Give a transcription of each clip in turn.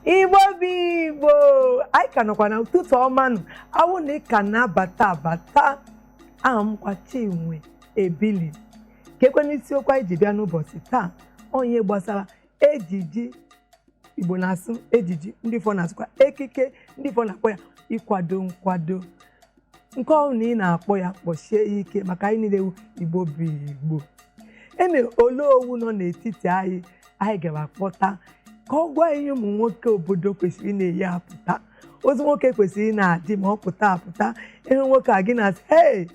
Igbo bụ Igbo, anyị ka nọkwa na ụtụtụ ọma nụ. Awụ na ị ka na-abata abata, aha m kwa Chinwe Ebili. Kekwe n'isiokwu anyị ji bịa n'ụbọchị taa, onye gbasara ejiji. Igbo na-asụ ejiji, ndị Ifo na-asụkwa ekike, ndị Ifo na-akpọ ya ịkwado nkwado. Nke ọ na ị na-akpọ ya, kpọchie ya ike, maka anyị niile wụ Igbo bụ Igbo. Eme Olowu nọ n'etiti anyị, anyị gara akpọta ka ọ gwa ihe ụmụ nwoke obodo kwesịrị ị na-eyi apụta, ozu nwoke kwesịrị ị na-adị ma ọ pụta apụta. Ịhụ nwoke a, gị na-asị, "Hey,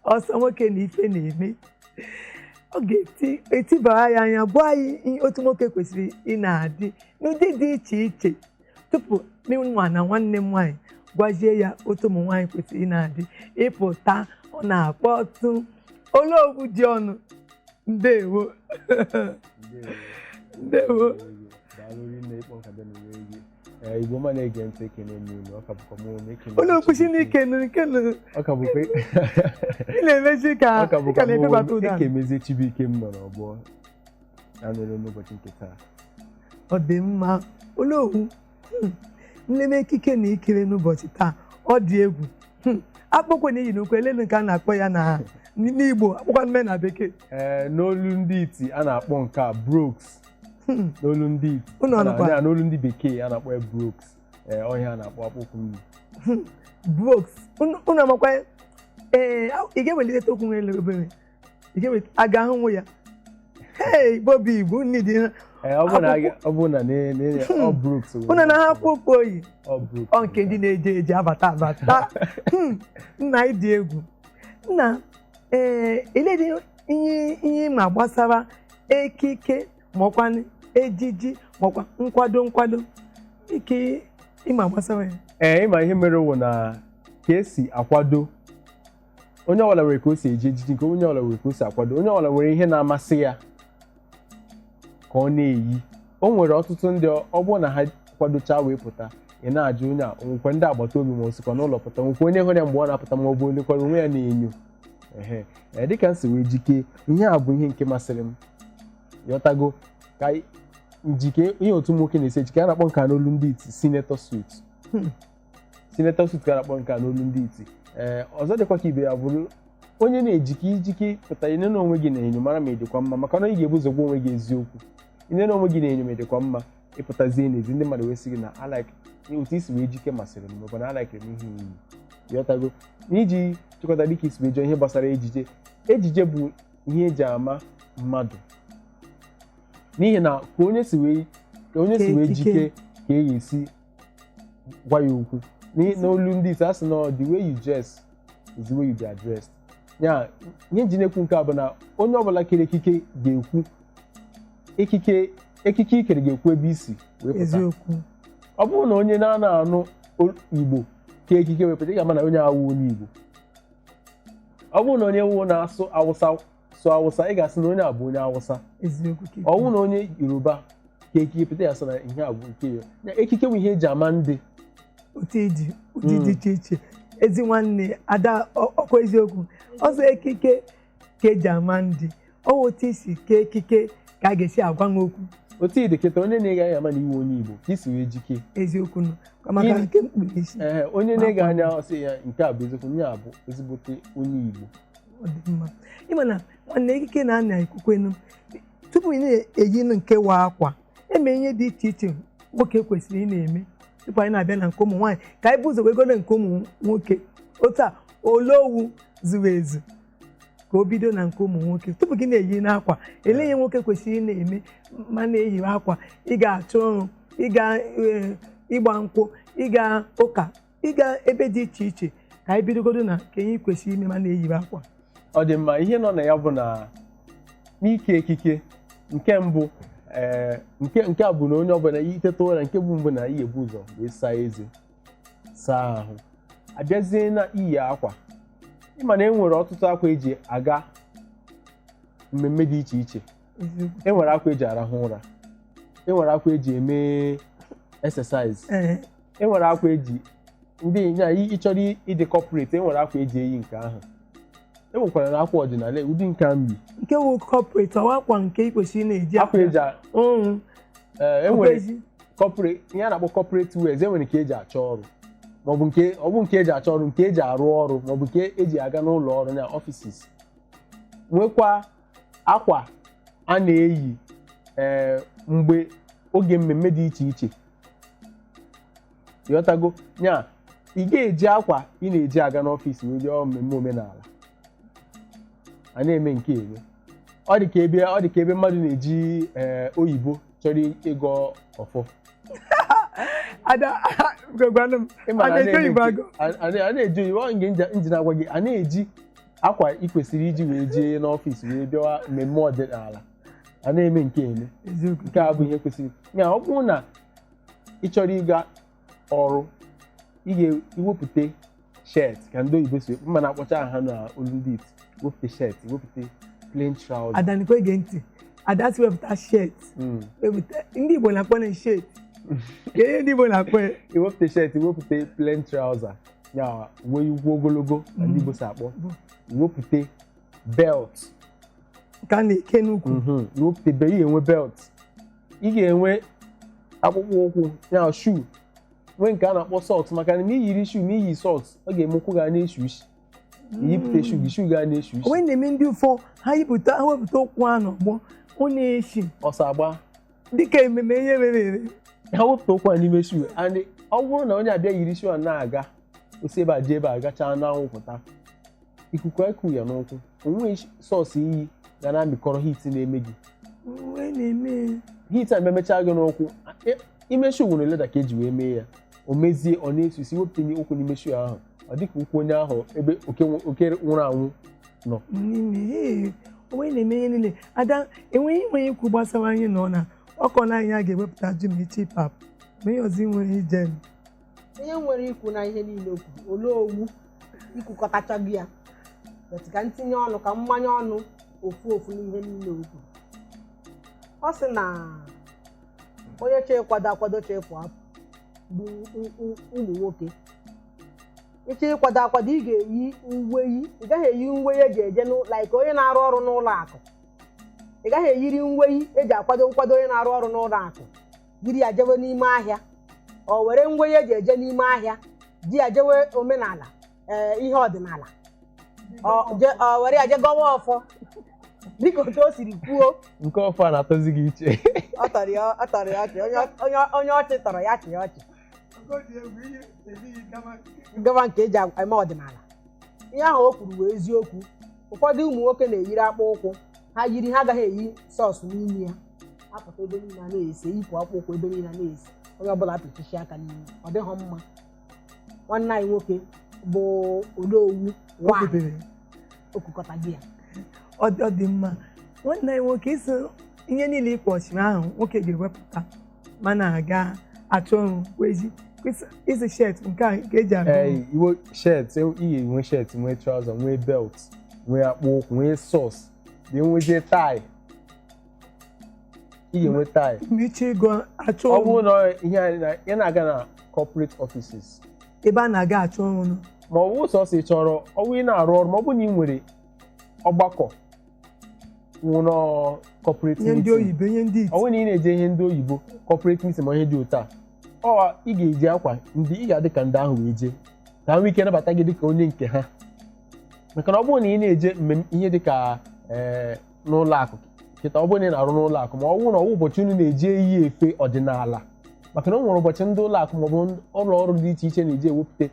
ọsọ nwoke na ife na-eme." Ọ ga-etibara ya anya, gwa anyị ihe otu nwoke kwesịrị ị na-adị n'ụdị dị iche iche, tupu nwa na nwanne m nwaanyị gwazie ya otu ụmụ nwaanyị kwesịrị ị na-adị ịpụta. Ọ na-akpọtụ. Olowu ji ọnụ, ndewo, ndewo. Daalụ rinne ịkpọ nkata na uwe gị. Ee, Igbo ọma na-ege ntị, ekene m unu. Ọ ka bụkwa mụ na ekene. Ụlọ kwụsị n'ike nụ nke nụ. Ọ ka bụkwa Ị na-emezi ka ọ ka ị bụkwa ka na-efebata mụ ụda. Ekemezie Chibuike m nọ n'ọgbọ anụrụ n'ụbọchị nke taa. Ọ dị mma, Olowu. Nleme ekike na ikiri n'ụbọchị taa, ọ dị egwu. Akpụkpọ na iyi n'ukwu elelu nke a na-akpọ ya na n'Igbo, akpụkwa mme na bekee. Ee, n'olu ndị iti a na-akpọ nke a brogues. N'olu ndị iti Unu a na- ọnụkwa? Ya, n'olu ndị bekee a na-akpọ ya brogues. Ee, ọhịa a na-akpọ akpụkpọ mmiri. Brogues. Unu amakwa? Ee, ị ga-ewelite okwu nwere obere, ị ga-ewelite a ga-ahụ nwe ya. Hey, Igbo bụ Igbo, unu dị ha. Ee, ọ bụrụ na ọ brogues. Unu na ha akpụkpọ oyi. Ọ brogues. Ọ nke ndị na-eje eje abata abata. Nna, ịdị egwu nna. Ee, eledị ihe ịma gbasara ekike, maọkwa ejiji, maọkwa nkwado nkwado ike ịma gbasara ya? Ee, ịma ihe mere wụ na ka esi akwado, onye ọbụla nwere ka o si eji ejiji nke onye ọbụla nwere ka o si akwado, onye ọbụla nwere ihe na-amasị ya ka ọ na-eyi. O nwere ọtụtụ ndị ọ bụrụ na ha kwadochaa wee pụta, ị na-ajụ onye a, onwekwa ndị agbata obi ma o sikwa n'ụlọ pụta, nwekwa onye hụrụ ya mgbe ọ na-apụta, ma ọ bụ olekwara onwe ya na-enyo. Ehe, ee, dịka m si wee jike, ihe a bụ ihe nke masịrị m, ghọtago, ka njike ihe otu nwoke na-esi ejike. A na-akpọ nke a n'olu ndị iti senator suit. Senator suit ka a na-akpọ nke a n'olu ndị iti. Ee, ọzọ dịkwa ka ibe ya bụrụ onye na-ejike ijike pụta, inene onwe gị na-enyo, mara ma ị dịkwa mma, maka na ị ga-ebu ụzọ gwa onwe gị eziokwu. Inene onwe gị na-enyo ma ị dịkwa mma, ịpụtazie n'ezi, ndị mmadụ wee sị gị na "I like otu isi wee jike, masịrị m," maọbụ na "alikere m ihe iyi," ghọtago. N'iji chịkọta, dịka isi wee jụọ ihe gbasara ejije, ejije bụ ihe eji ama mmadụ, n'ihi na ka onye si wee Ka ekike. jike ka e ga-esi gwa ya okwu. N'olu ndị isi, a sị na the way you dress is the way you be addressed. Ya ihe nji na-ekwu nke a bụ na onye ọbụla kere ekike ga-ekwu ekike, ekike ikere ga-ekwu ebe isi wee pụta. Eziokwu. Ọ bụrụ na onye na-ana anụ Igbo ka ekike wepụta, ị ga-ama na onye awụ onye Igbo. Ọ bụrụ na onye wụ na-asụ Awụsa sụọ Awụsa, ị ga-asị na onye a bụ onye Awụsa. Eziokwu ka Ọ bụrụ na onye Yoruba ka ekike pụta, ya sị na ihe a bụ nke ya. Ya, ekike bụ ihe eji ama ndị. Otu ịdị ụdị dị iche iche. Ezi nwanne ada, ọkwa eziokwu ọzọ, ekike ka eji ama ndị. Ọ wụ otu isi kee ekike ka a ga-esi agwa m okwu. Otu ị dị kịta, onye na-ege anya ama na iwe onye Igbo ka isi wee jike. Eziokwu nụ, maka nke mkpụrụ isi. Ee, onye na-ege anya ọsị ya nke a bụ eziokwu, nye a bụ ezigbote onye Igbo. Ọ dị mma. Ịma na nwanne, ekike na-anya ekwukwenu tupu ị na-eyi nke wa akwa eme ihe dị iche iche nwoke kwesịrị ị na-eme tupu anyị na-abịa na nke ụmụ nwaanyị. Ka anyị bụ ụzọ wegoro nke ụmụ nwoke. Otu a Olowu zuru ezu ka o bido na nke ụmụ nwoke. Tupu gị na-eyi n'akwa, ele ihe nwoke kwesịrị ị na-eme ma na-eyi akwa ịga achụ ọrụ, ịga ịgba nkwụ, ịga ụka, ịga ebe dị iche iche? Ka anyị bidogodo na nke ihe kwesịrị ime ma na-eyiri akwa. Ọ dị mma. Ihe nọ na ya bụ na n'ike ekike nke mbụ, ee, nke a bụ na onye ọbụla iteta ụra, nke bụ mbụ na ihe ebu ụzọ wee saa eze, saa ahụ, abịazie na iyi akwa. Ịma na e nwere ọtụtụ akwa eji aga mmemme dị iche iche. Eziokwu. E nwere akwa eji arahụ ụra, e nwere akwa eji eme exercise, e nwere akwa eji ndị nya ịchọrọ ịdị corporate, e nwere akwa eji eyi nke ahụ, e nwekwara na akwa ọdịnala, ụdị nke a m yi. Nke wụ corporate, ọwa akwa nke ị kwesịrị ị na-eji akwa eji ụrụ ee, e nwere ezi. Corporate, ihe a na-akpọ corporate wears, enwere nke eji achọ ọrụ, maọbụ nke ọ bụ nke eji achọ ọrụ, nke eji arụ ọrụ, maọbụ nke eji aga n'ụlọ ọrụ na offices. Nwekwa akwa a na-eyi mgbe oge mmemme dị iche iche. Ịghọtago? Nya ị ga-eji akwa ị na-eji aga n'ọfịs wee jee mmemme omenala a na-eme nke eme. Ọ dị ka ebe mmadụ na-eji oyibo chọrọ ịgọ ọfọ. Ada, gwanụ m. Ịma a na na-eji na-eme oyibo agụ? A na-eji oyibo. Ọ nke nji na-agwa gị, a na-eji akwa ị kwesịrị iji wee jee n'ọfịs wee bịawa mmemme ọdịnala a na-eme nke eme. Eziokwu. Nke a bụ ihe kwesịrị ya. Ọ bụrụ na ị chọrọ ịga ọrụ, ị ga-ewepụta shirt ka ndị oyibo si mma na-akpọcha ha na olu ndị iti. Wepụta shirt, wepụta plain trouser. Ada, nikwe ege ntị. Ada si wepụta shirt, wepụta, ndị Igbo na-akpọ na shirt ka ihe ndị Igbo na-akpọ ya. Iwepụta shirt, iwepụta plain trouser, ya uwe ukwu ogologo na ndị Igbo si akpọ. Iwepụta belt. Nke a na-eke n'ukwu. Iwepụta belt, ị ga-enwe belt, ị ga-enwe akpụkpọ ụkwụ, ya shoe, nwee nke a na-akpọ socks, maka na ma i yiri shoe, ma iyi socks, ọ ga-eme ụkwụ ga na-eshu isi. Iyipụta shoe gị, shoe ga na-eshu isi. Onwe na-eme ndị ụfọ ha yipụta, ha wepụta ụkwụ ha n'ọgbọ, ọ na-eshi. Ọsọ agba. Dịka ememe ihe mere eme. Ha wepụta ụkwụ a n'ime shoe, and ọ bụrụ na onye abịa yiri shoe a na-aga osi ebe a jee ebe a gachaa n'anwụ pụta, ikuku eku ya n'ụkwụ, onweghị socks iyi ga na-amịkọrọ heat na-eme gị. Onwe na-eme. Heat a ememechaa gị n'ụkwụ. Ime shoe nwere leather ka eji wee mee ya, o mezie ọ na-esu isi. Wepụta ụkwụ n'ime shoe ahụ, ọ dịka ụkwụ onye ahụ ebe oke nwụrụ anwụ nọ. N'ime. Ee, onwe na-eme ihe niile. Ada, enweghị nwere ikwu gbasara anyị nọ na ọkọ na anyị a ga-ewepụta ji ma ichi pap ma ihe ọzọ ị nwere ije. Ihe nwere ikwu na ihe niile o kwuru, olee owu ikwukọtachago ya, but ka ntinye ọnụ, ka mmanya ọnụ ofu ofu n'ihe niile o kwuru. Ọ sị na onye chọọ ịkwado akwado, chọọ ịpụ apụ, bụ ụmụ nwoke ịchọ ịkwado akwado, ị ga-eyi uwe yi, ị gaghị eyi uwe eji eje like onye na-arụ ọrụ n'ụlọ akụ. Ị gaghị eyiri uwe eji akwado nkwado onye na-arụ ọrụ n'ụlọ akụ jiri ya jewe n'ime ahịa, ọ were ngwa eji eje n'ime ahịa ji ya jewe omenala, ee, ihe ọdịnala, ọ were ya je gọwa ọfọ, dịka otu o siri kwuo. Nke ọfọ a na-atọzi gị iche. Ọ tọrọ ya, ọ tọrọ ya ọchị. Onye ọchị tọrọ ya chịa ọchị gawa nke eji eme ọdịnala. Ihe ahụ o kwuru wee eziokwu. Ụfọdụ ụmụ nwoke na-eyiri akpụ ụkwụ ha yiri, ha agaghị eyi socks n'ime ya, apụta ebe niile a na-ese, yipụ akpụ ụkwụ ebe niile a na-ese, onye ọbụla apịchichi aka n'ime. Ọ dịghọ mma. Nwanne anyị nwoke bụ Onowu o nwa kwubere. Okukọtaghị ya. Ọ dị mma. Nwanne anyị nwoke isi ihe niile ịkpọchiri ahụ nwoke ga-ewepụta mana aga achọ ọrụ wezi isi shirt nke a nke eji agụ. Ee, iwe shirt, ị ga-enwe shirt, nwee trouser, nwee belt, nwee akpụ ụkwụ, nwee socks, bịa nwezie tie. Ị ga-enwe tie. Mgbe ịchọ ịgụ achọ Ọ bụrụ ọrụ. na ihe anyị ị na-aga na corporate offices, ebe a na-aga achọ ọrụ nọ. Ma ọ bụ sọsọ ị chọrọ, ọ bụrụ ị na-arụ ọrụ, ma ọ bụrụ na ị nwere ọgbakọ nwụrọ corporate ihe ndị meeting, oyibo, ihe ndị ọ bụrụ na ị na-eje ihe ndị oyibo, corporate meeting, ma ihe dị otu a, ọ ị ga-eji akwa ndị ị ga-adị ka ndị ahụ wee jee, ka ha nwee ike nabata gị dịka onye nke ha. Maka na ọ bụrụ na ị na-eje mmemme ihe dịka n'ụlọ akụ kịta, ọ bụrụ na ị na-arụ n'ụlọ akụ, ma ọ bụrụ na ọ bụ ụbọchị unu na-eji eyi efe ọdịnala, maka na o nwere ụbọchị ndị ụlọ akụ maọbụ ụlọ ọrụ dị iche iche na-eji ewepụta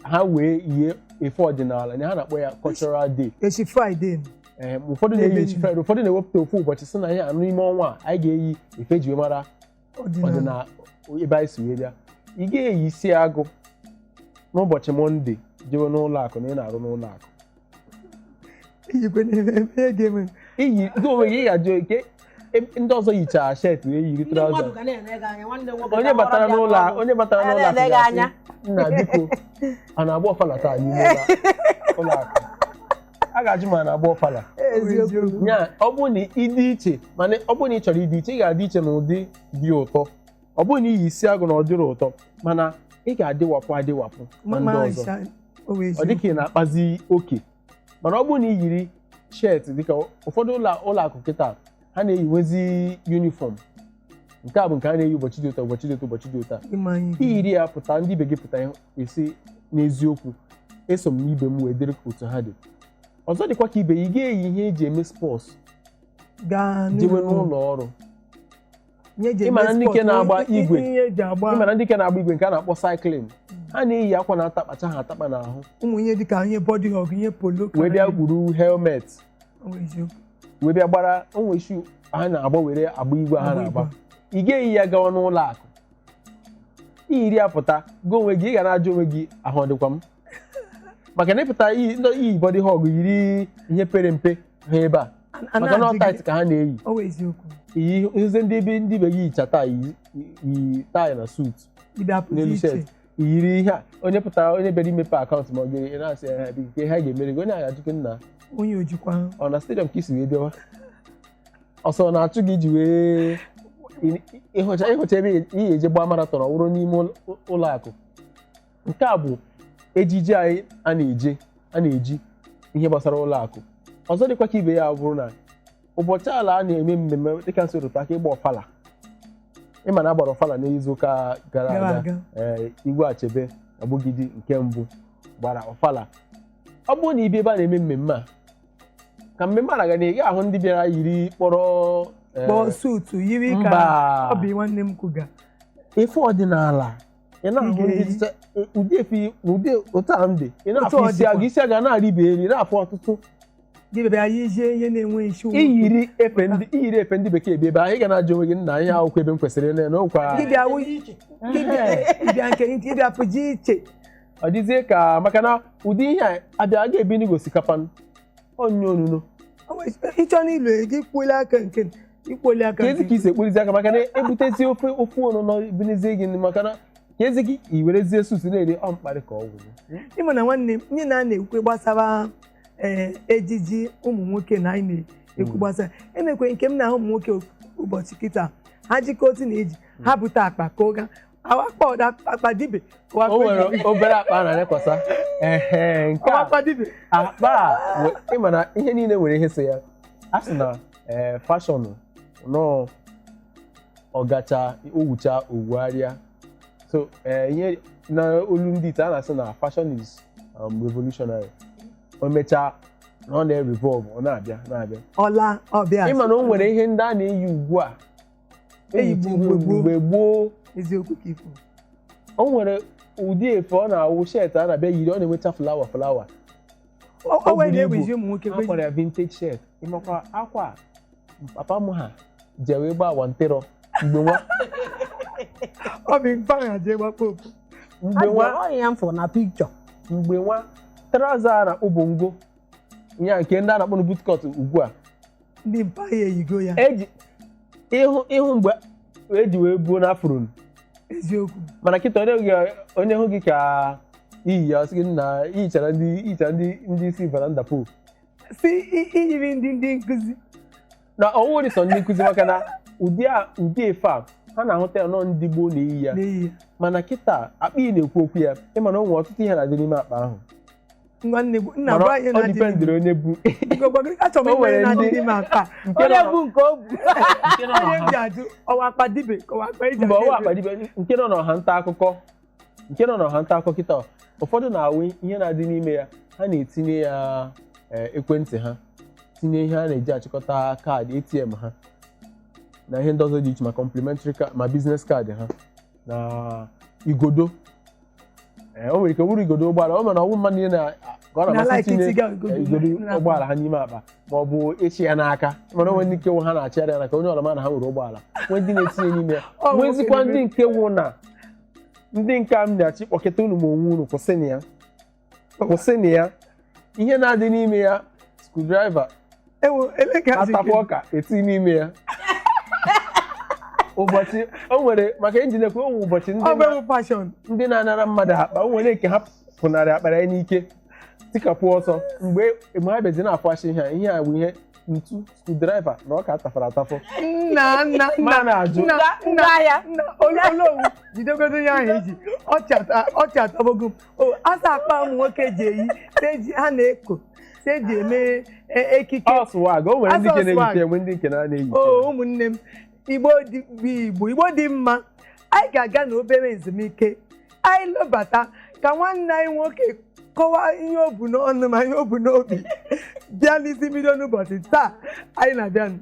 ha wee yie efe ọdịnala, na ha na-akpọ ya cultural day. Echi Friday. Ee, ụfọdụ na-eyi echi Friday, ụfọdụ na-ewepụta ofu ụbọchị sị na ihe a n'ime ọnwa a anyị ga-eyi efe eji wee mara ọdịnala. Ọdịnala ebe anyị si wee bịa. Ị ga-eyi isi agụ n'ụbọchị Monday jewe n'ụlọ akụ na ị na-arụ n'ụlọ akụ. Ijikwe na-eme ihe ga-eme. Iyi gị onwe gị, ị ga-ajụ nke ndị ọzọ yichara shirt wee yiri Ndị mmadụ trouser. ga na-ene gị anya, nwanne m nwoke. Onye batara n'ụlọ onye batara A n'ụlọ akụ na-ele gị ga-asị, anya. "Nna, biko, a na-agba ọfala taa n'ime ụlọ akụ?" A ga-ajụ ma a na-agba ọfala. Eziokwu. Nya ọ bụrụ na ịdị iche, mana ọ bụrụ na ị chọrọ ịdị iche, ị ga-adị iche n'ụdị dị ụtọ. Ọ bụrụ na iyi isi agụ na ọ dịrị ụtọ, mana ị ga-adịwapụ adịwapụ na ndị ọzọ. Ọ dịka ị na-akpazi oke. Mana ọ bụrụ na ị yiri shirt, dịka ụfọdụ ụlọ akụ kịta ha na-eyiwezi uniform. Nke a bụ nke a na-eyi ụbọchị dị ụtọ, ụbọchị dị ụtọ, ụbọchị dị ụtọ. Ịma anyị. Iyiri ya pụta, ndị ibe gị pụta, esi n'eziokwu eso m n'ibe m wee dịrị otu ha dị. Ọzọ dịkwa ka ibe, ị ga-eyi ihe eji eme sports gaa jewe n'ụlọ ọrụ. Ihe eji Ịma eme na ndị sport, nke na-agba igwe. Ihe eji agba. Ị mara ndị nke na-agba igwe, nke a na-akpọ cycling, ha na-eyi akwa na-atakpacha ha atakpa n'ahụ. Ụmụ ihe dịka ihe body hug, ihe polo. Wee bịa kpuru helmet. Ọ bụ eziokwu. Wee bịa gbara onwe shoe ha na-agba were agba igwe ha Agba na-agba. igwe. Ị ga-eyi ya gawa n'ụlọ akụ, iyiri ya pụta gị onwe gị, ị ga na-ajụ onwe gị, ahụ ọ dịkwa m? Maka na ịpụta iyi ndị iyi body hug, yiri ihe pere mpe ha ebe a, A maka na ọ na-ajụ gị. tight ka ha na-eyi. Ọ bụ eziokwu. Iyi ihuzie ndị be ndị be gị yicha tie, yi yi tie na suit Ịbịa pụta n'elu iche. shirt, yiri ihe a, onye pụtara, onye bịara imepe akaụntụ ma ọ ga ị na-asị ya biko, ihe a ga-emere gị, onye a ga-ajụ gị, nna, Onye ojikwa. Ọ na stadium ka i si wee bịawa? Ọsọ ọ na-achụ gị iji wee ịhụcha ebe ị ga-eje gbaa marathon, ọ bụrụ n'ime ụlọ akụ. Nke a bụ ejiji anyị a na-eje, a na-eji ihe gbasara ụlọ akụ. Ọzọ dịkwa ka ibe ya bụrụ na ụbọchị ala a na-eme mmemme, dịka nso rụta aka ịgba ọfala. Ịma na agbara ọfala n'izu ụka gara gara aga. Aga. Ee, Igwe Achebe Agbogidi nke mbụ gbara ọfala. Ọ bụrụ na ibi ebe a na-eme mmemme a, ka mmemme a na-aga, na ị ga-ahụ ndị bịara yiri kpọrọ Kpọọ suit, yiri ka mba. Ọ bụ nwanne m kwuga. Efe ọdịnala ị na-ahụ Ị ndị ga-eyi. ụdị efe, ụdị otu a m dị, ị na-afụ Otu ọ isi dịkwa. agụ, isi agụ a na-arịba elu, ị na-afụ ọtụtụ. Gị bịa yizie ihe na-enwe isi ụmụ. Iyiri efe ndị bekee bịa ebe ahụ, ị ga na-ajụ onwe gị, nna, ihe akwụkwọ ebe m kwesịrị ịnọ n'okwa. Gị bịa gị bịa nke gị bịa pụji iche. Ọ dịzie ka maka na ụdị ihe a abịa a ga-ebi n'igwe osikapa onye onuno. Ịchọ n'ilu gị kwuole aka nke ikwuole aka Ka ezi nke. ka isi ekpurizi aka, maka na ebutezi ofe onuno bunizie gị, maka na ka ezi gị i werezie suit na-eri, ọ mkparị ka ọ gwụrụ. Ịma na nwanne m, ihe na a na-ekwu gbasara ee ejiji ụmụ nwoke na anyị na-ekwu gbasara emekwe nke m na-ahụ ụmụ nwoke ụbọchị kịta, ha jikọ otu na-eji ha bute akpa ka ụga akpa ọda akpa dibe. O nwere obere akpa a na-elekwasa ehe nke a. Akpa dibe. Akpa a ịma na ihe niile nwere ihe so ya. A sị na ee, fashion nọọ ọgacha owucha owugharịa. So ee, ihe na olu ndị ite a na-asị na fashion is revolutionary. O mechaa na ọ na-revolve, ọ na-abịa na-abịa. Ọla ọbịa. Ịma na o nwere ihe ndị a na-eyi ugbu a Eyibu mgbe gboo. Mgbe gboo. Eziokwu ka ikwu. O nwere ụdị efe ọ na-awụ shirt a na-abịa yiri, ọ na-enwecha flower flower. O wee buru ibu. na-ewezi ụmụ nwoke. A kpọrọ ya vintage shirt. Ịmakwa akwa a, papa m ha jewe gbaa awantịrọ mgbe nwa. Ọ bụ mfe ha jee gbakpọ opu. Mgbe nwa. Ọ ya m fụrụ na pikchọ. Mgbe nwa, trouser a na-akpọ bongo ya, nke ndị a na-akpọ bootcut ugbu a. Ndị mpa ya eyigo ya. Eji ịhụ ịhụ mgbe eji wee buo n'afro. Eziokwu. Mana kịta onye hụ gị ka iyi ya, ọ sị gị na iyichara ndị isi veranda po. Si iyiri ndị nkụzi. Na ọwụ dị sọ ndị nkụzi, maka na ụdị a, ụdị efe a ha na-ahụta ya nọ, ndị gboo na-eyi ya. N'ihi ya. Mana kịta akpa ị na-ekwu okwu ya, ịma na o nwere ọtụtụ ihe na-adị n'ime akpa ahụ. Nwanne bụ nna Mana gwa ihe ọ na-adị dependịrị onye bụ. Biko, gwa gị, achọrọ m O ịma ihe nwere na-adị ndị- n'ime akpa. Nke Onye nọ bụ nke o bu. Nke nọ Onye m n'ọha ji ajụ, ọwa akpa dibe ka ọwa akpa eji mba, aga ọwa ebe? akpa dibịa nke nọ n'ọha nta akụkọ, nke nọ n'ọha nta akụkọ kịta, ụfọdụ na-awụ ihe na-adị n'ime ya, ha na-etinye ya ekwentị ha, tinye ihe a na-eji achịkọta kaadị ATM ha na ihe ndị ọzọ dị iche, ma complimentary card ma business card ha na igodo. O nwere ike wụrụ igodo ụgbọala. O mere ọwụ mmadụ niile na ka ọ Na na-amasị like itinye itiga igodo igodo n'akpa. ụgbọala ha n'ime akpa ma ọ bụ ịchị ya n'aka. Mana onwe ndị nke wụ ha na-achịgharị ya n'aka, onye ọla na ha nwere ụgbọala, nwee ndị na-etinye n'ime ya. Ọ nwoke Nwezikwa na-eme. ndị nke wụ na ndị nke a m na-achị kpọkịta unu ma onwe unu, kwụsịnụ ya, kwụsịnụ ya. Ihe na-adị n'ime ya, screwdriver. Ewo eleka. Atapụ ọka eti n'ime ya. Ụbọchị o nwere maka engine ekwe, o nwere ụbọchị ndị Ọ bụ ewu fashion. Ndị na-anara mmadụ akpa, o nwere nke ha pụnarị akpara ya n'ike, tikapụ ọsọ. Mgbe ha bịazi na-afụ achị ihe a, ihe a bụ ihe ntu, screwdriver na ọka atafara atafọ. Nna, nna, Ma nna. na-ajụ. Nna, nna. Ahịa. Nna, olowu jidegodo ya ahụ iji ọchị atọgbogo m. O asa akpa ụmụ nwoke ji eyi si eji ha na-eko si eji eme ekike. Ọ swag, o nwere ndị nke Asọ swag. na-eyite, enwe ndị nke na-eyite. O ụmụnne m. Igbo dị bụ Igbo, Igbo dị mma. Anyị ga-aga na obere ezumike. Anyị lọbata ka nwanne anyị nwoke kọwaa ihe o bu n'ọnụ ma ihe o bu n'obi bịa n'isi mbido n'ụbọchị taa. Anyị na-abịanụ.